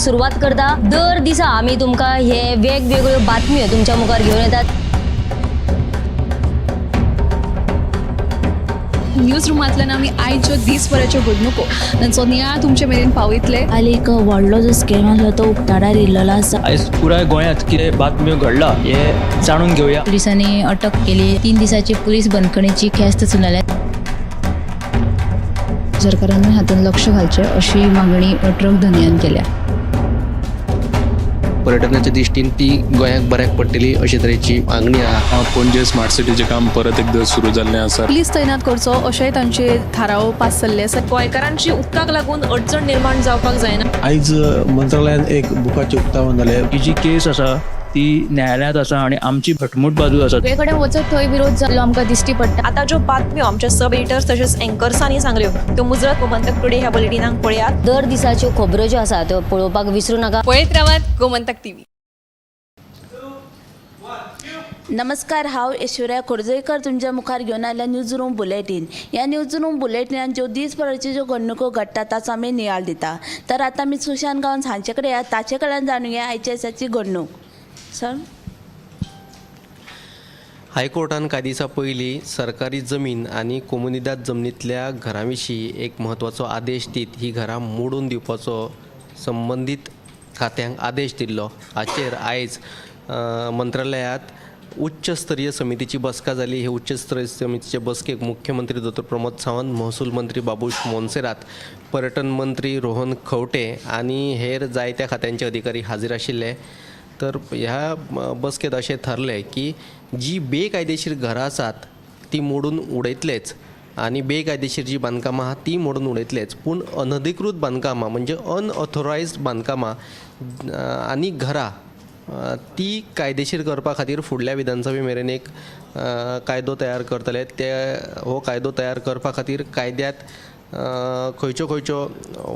सुरवात करता. दर दिसा आमी तुमकां हे वेगवेगळ्यो बातम्यो तुमच्या मुखार घेवन येतात. न्यूज रुमांतल्यान आमी आयच्यो दीसभराच्यो घडणुको तांचो नियाळ तुमचे मेरेन पावयतले. काल एक व्हडलो जो स्कॅम आसलो तो उक्ताडार येयल्लो आसा. आयज पुराय गोंयांत कितें बातम्यो घडला हें जाणून घेवया. पोलिसांनी अटक केली. 3 दिसाची पुलीस बंदखणीची ख्यास्त सुनायल्या. सरकारान हातूंत लक्ष घालचें अशी मागणी ट्रक धनयान केल्या. पर्यटनाच्या दृश्टीन ती गोंयाक बऱ्याक पडटली अशे तरेची मागणी आहा. पणजे स्मार्ट सिटीचें काम परत एकदां सुरू जाल्लें आसा. पुलीस तैनात करचो अशेंय तांचे थाराव पास जाल्ले आसा. गोंयकारांची उदकाक लागून अडचण निर्माण जावपाक जायना. आयज मंत्रालयान एक बुकाचें उक्तावण जालें. ही जी केस आसा ती न्यायालयांत आसा आनी आमची घटमूट बाजू आसा. सगळे कडेन वचत थंय विरोध जाल्लो आमकां दिश्टी पडटा. आतां ज्यो बातम्यो आमच्या सब एडिटर्स तशेंच एंकर्सांनी सांगल्यो त्यो मुजरत गोमंतक टुडे ह्या बुलेटिनाक पळयात. दर दिसाच्यो खबरो ज्यो आसा त्यो पळोवपाक विसरूं नाका. पळयत रावात गोमंतक टीव्ही. नमस्कार, हांव ऐश्वर्या खोर्जयकर तुमच्या मुखार घेवन आयल्या न्यूज रूम बुलेटीन. ह्या न्यूज रूम बुलेटिनान ज्यो दीसभराच्यो ज्यो घडणुको घडटा ताचो आमी नियाळ दिता. तर आतां आमी सुशांत गांवस हांचे कडेन या, ताचे कडल्यान जाणुया आयच्या दिसाची घडणूक. सर. हायकोर्टान कांय दिसां पयलीं सरकारी जमीन आनी कोमुनिदाद जमनींतल्या घरां विशीं एक म्हत्वाचो आदेश दीत ही घरां मोडून दिवपाचो संबंदीत खात्यांक आदेश दिल्लो. हाचेर आयज मंत्रालयांत उच्च स्तरीय समितीची बसका जाली. हे उच्च स्तरीय समितीचे बसकेक मुख्यमंत्री दोतोर प्रमोद सावंत, महसूल मंत्री बाबूश मोन्सेरात, पर्यटन मंत्री रोहन खंवटे आनी हेर जायत्या खात्यांचे अधिकारी हाजीर आशिल्ले. तर ह्या बसकेंत अशें थारलें की जी बेकायदेशीर घरां आसात ती मोडून उडयतलेच आनी बेकायदेशीर जी बांदकामां आहा ती मोडून उडयतलेच, पूण अनधिकृत बांदकामां म्हणजे अनऑथोरायज्ड बांदकामां आनी घरां ती कायदेशीर करपा खातीर फुडल्या विधानसभे मेरेन एक कायदो तयार करतले. ते हो कायदो तयार करपा खातीर कायद्यांत खंयच्यो खंयच्यो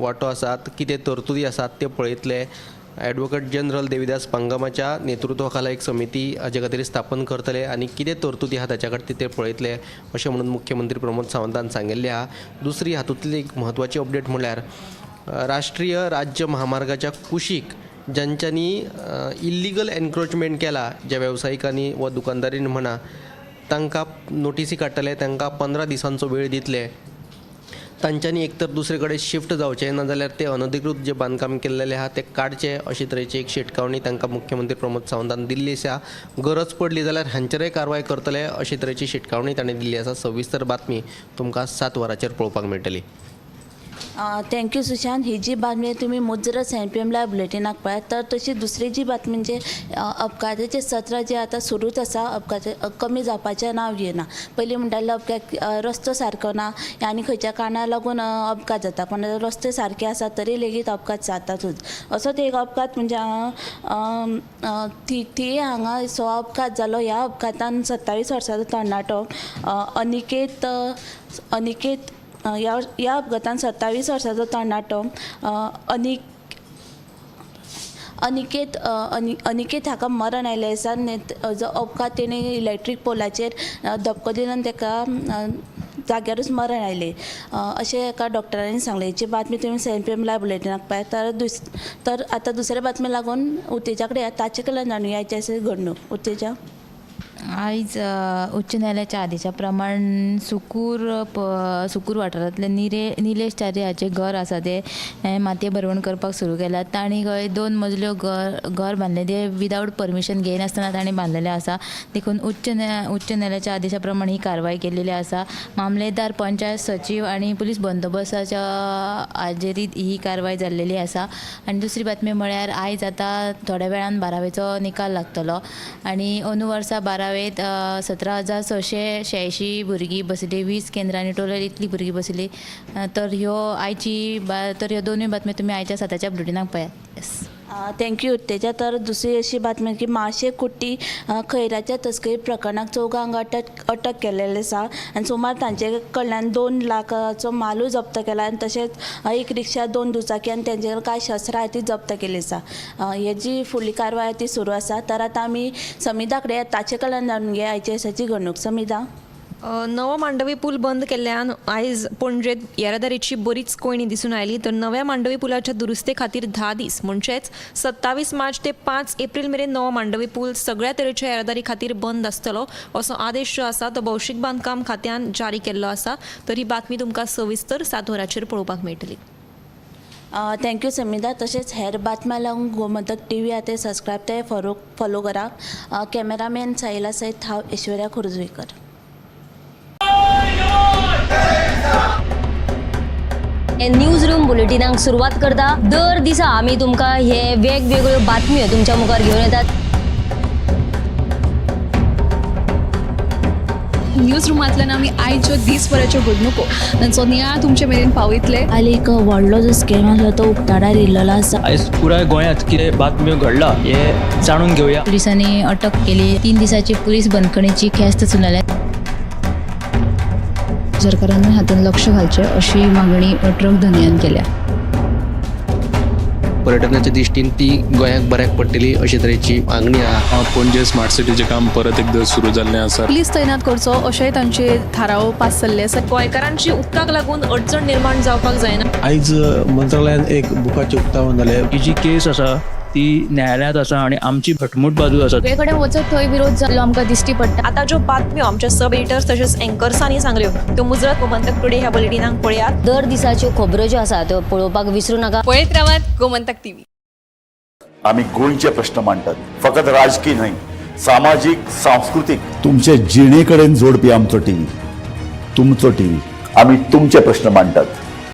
वांटो आसात, कितें तरतुदी आसात ते पळयतले. एडवोकेट जनरल देविदास पांगमाच्या नेतृत्वा खाला एक समिती हाजे खातीर स्थापन करतले आनी कितें तरतुदी आहा ताच्या खातीर ते पळयतले अशें म्हणून मुख्यमंत्री प्रमोद सावंतान सांगिल्लें आहा. दुसरी हातूंतली एक म्हत्वाची अपडेट म्हणल्यार राष्ट्रीय राज्य महामार्गाच्या कुशीक ज्यांच्यांनी इल्लिगल एनक्रोचमेंट केला, ज्या वेवसायिकांनी वा दुकानदारीन म्हणा, तांकां नोटिसी काडटले, तांकां 15 दिसांचो वेळ दितले. तांच्यांनी एक तर दुसरे कडेन शिफ्ट जावचें, नाजाल्यार ते अनधिकृत जे बांदकाम केल्लेलें आहा तें काडचें अशे तरेची एक शिटकावणी तांकां मुख्यमंत्री प्रमोद सावंतान दिल्ली आसा. गरज पडली जाल्यार हांचेरय कारवाय करतले अशे तरेची शिटकावणी तांणी दिल्ली आसा. सविस्तर बातमी तुमकां 7 वरांचेर पळोवपाक मेळटली. Thank you Sushant. ही जी बातमी तुमी मुजरत 7 PM live बुलेटिनाक पळयात. तर तशी दुसरी जी बातमी म्हणजे अपघाताचें सत्र जें आतां सुरूच आसा, अपघात कमी जावपाचें नांव घेयना. पयलीं म्हणटाले अपघात रस्तो सारको ना आनी खंयच्या कारणाक लागून अपघात जाता, पण रस्ते सारके आसा तरी लेगीत अपघात जातातूच. असोच एक अपघात म्हणजे थिये हांगा सो अपघात जालो. ह्या अपघातान 27 वर्साचो तरणाटो अनिकेत अनिकेत ह्या अपघातान 27 वर्साचो तरणाटो अनिकेत अनिकेत हाका मरण आयलें आसा. जो अपघात तेणें इलेक्ट्रीक पोलाचेर धपको दिलो आनी ताका जाग्यारूच मरण आयलें अशें एका डॉक्टरांनी सांगलें. हेची बातमी तुमी 7 PM live बुलेटिनाक पळयात. तर आतां दुसरे बातमी लागून उत्तेजा कडेन ताचे कडल्यान जाणुया आयचे अशें घडणूक. उत्तेजा. आयज उच्च न्यायालयाच्या आदेशा प्रमाण सुकूर वाठारांतले निलेश च्यारी हाचें घर आसा तें मातये भरवण करपाक सुरू केलां. तांणी खंय 2 मजल्यो घर बांदलें, तें विदावट परमिशन घेयनासतना तांणी बांदलेलें आसा. देखून उच्च न्यायालयाच्या आदेशा प्रमाण ही कारवाय केल्लेली आसा. मामलेदार, पंचायत सचीव आनी पुलीस बंदोबस्ताच्या हाजेरीत ही कारवाय जाल्लेली आसा. आनी दुसरी बातमी म्हळ्यार आयज आतां थोड्या वेळान बारावेचो निकाल लागतलो आनी अंदू वर्सा बारावेंत 17,686 भुरगीं बसली, 20 केंद्रांनी टोटल इतली भुरगीं बसली. तर ह्यो आयची तर ह्यो दोनूय बातम्यो तुमी आयच्या 7च्या बुलेटिनाक पळयात. येस. Thank you Utteja. तर दुसरी अशी बातमी की माशे कुट्टी खैराच्या तस्करी प्रकरणाक 4 अटक केल्लेले आसा आनी सुमार तांचे कडल्यान 2 लाखाचो मालूय जप्त केला आनी तशेंच एक रिक्षा, 2 दुचाकी आनी तांचे कडेन कांय शस्त्रां आहा ती जप्त केली आसा. हेजी फुडली कारवाय ती सुरू आसा. तर आतां आमी समिधा कडेन ताचे कडल्यान जाणून घेया आयच्या दिसाची घडणूक. समिधा. नवो मांडवी पूल बंद केल्ल्यान आयज पणजेत येरादारीची बरीच कोंयडी दिसून आयली. तर नव्या मांडवी पुलाच्या दुरुस्ते खातीर 10 दीस म्हणजेच 27 मार्च ते 5 एप्रील मेरेन नवो मांडवी पूल सगळ्या तरेच्या येरादारी खातीर बंद आसतलो असो आदेश जो आसा तो भौशीक बांदकाम खात्यान जारी केल्लो आसा. तर ही बातमी तुमकां सविस्तर 7 वरांचेर पळोवपाक मेळटली. Thank you Samita. तशेंच हेर बातम्या लागून गोमंतक टी व्ही आतां सबस्क्रायब ते फॉलो करा. कॅमेरामॅन साहिला सयत हांव ऐश्वर्या खोर्जुवेकर. न्यूज रूम बुलेटिनाक सुरवात करता. दर दिसा आमी तुमकां हे वेगवेगळ्यो बातम्यो तुमच्या मुखार घेवन येतात. न्यूज रुमांतल्यान आमी आयच्यो दीसभराच्यो घडणुको तांचो नियाळ तुमचे मेरेन पावयतले. हाली एक व्हडलो जो स्कॅम आसलो तो उक्ताडार येयल्लो आसा. आयज पुराय गोंयांत कितें बातम्यो घडला हें जाणून घेवया. पुलिसांनी अटक केली. 3 दिसाची पुलीस बंदखणीची ख्यास्त सुनायल्या. सरकारानूय हातूंत लक्ष घालचें अशी मागणी ट्रक धनयान केल्या. पर्यटनाच्या दृश्टीन ती गोंयाक बऱ्याक पडटली अशे तरेची मागणी आहा. पणजे स्मार्ट सिटीचें काम परत एकदां सुरू जाल्लें आसा. पुलीस तैनात करचो अशेंय तांचे थाराव पास जाल्ले आसा. गोंयकारांची उदकाक लागून अडचण निर्माण जावपाक जायना. आयज मंत्रालयान एक बुकाचें उक्तावण जालें. ही जी केस आसा ती न्यायालयांत आसा आनी आमची घटमूट बाजू आसा. सगळे कडेन वचत थंय विरोध जाल्लो आमकां दिश्टी पडटा. आतां ज्यो बातम्यो आमच्या सब एडिटर्स तशेंच एंकर्सांनी सांगल्यो त्यो मुजरत गोमंतक टुडे ह्या बुलेटिनाक पळयात. दर दिसाच्यो खबरो ज्यो आसा त्यो पळोवपाक विसरू नाका. पळयत रावात गोमंतक टीव्ही. आमी गोंयचे प्रश्न मांडटात, फकत राजकी न्हय, सामाजीक, सांस्कृतीक, तुमचे जिणे कडेन जोडपी आमचो टीव्ही, तुमचो टीव्ही. आमी तुमचे प्रश्न मांडटात.